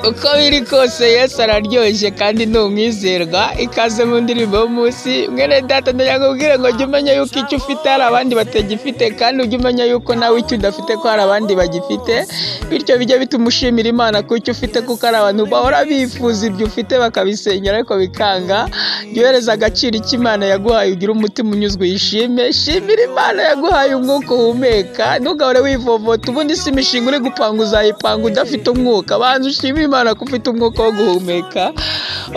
Uko biri kose Yesu araryoshye kandi ni umwizerwa. Ikaze mu ndirimbo y'umunsi. Mwene data, ndakubwira ngo jya umenya yuko icyo ufite hari abandi batagifite, kandi ujye umenya yuko nawe icyo udafite ko hari abandi bagifite. Bityo bijye bituma ushimira Imana ku icyo ufite, kuko hari abantu bahora bifuza ibyo ufite bakabisenyera ariko bikanga. Jya uhereza agaciro icyo Imana yaguhaye, ugire umutima unyuzwe, uyishime. Shimira Imana yaguhaye umwuka uhumeka, ntugahore wivovota. Ubundi si imishinga uri gupanga uzayipanga udafite umwuka. Banza ushime Imana ko ufite umwuka wo guhumeka.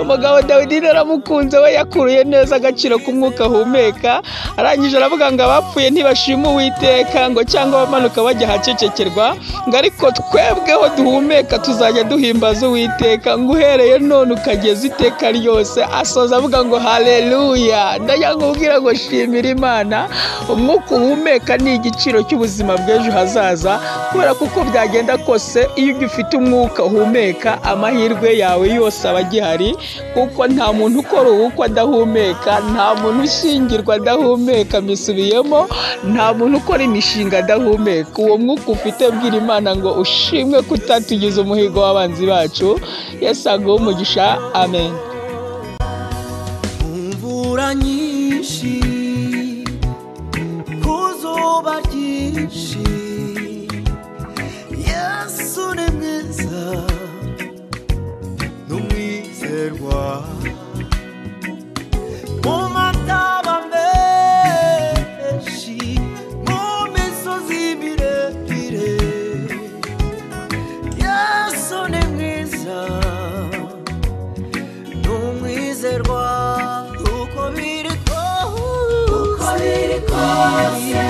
Umugabo Dawidi naramukunze, we yakuruye neza agaciro k'umwuka ahumeka. Arangije aravuga ngo abapfuye ntibashima Uwiteka, ngo cyangwa abamanuka bajya ahacecekerwa, ngo ariko twebweho duhumeka tuzajya duhimbaza Uwiteka, ngo uhereye none ukageza iteka ryose. Asoza avuga ngo haleluya. Ndagira ngo ubwire ngo shimira Imana, umwuka uhumeka ni igiciro cy'ubuzima bw'ejo hazaza, kubera ko uko byagenda kose iyo ugifite umwuka uhumeka amahirwe yawe yose aba agihari, kuko nta muntu ukora ubukwe adahumeka, nta muntu ushyingirwa adahumeka, misubiyemo, nta muntu ukora imishinga adahumeka. Uwo mwuka ufite, bwira Imana ngo ushimwe ko utatugize umuhigo w'abanzi bacu. Yesu aguhe umugisha, amen. Imvura nyinshi, ku zuba ryinshi, Yesu ni mwiza, ni umwizerwa. Mu mataba menshi, mu misozi miremire, Yesu ni mwiza, ni umwizerwa. Uko biri kose,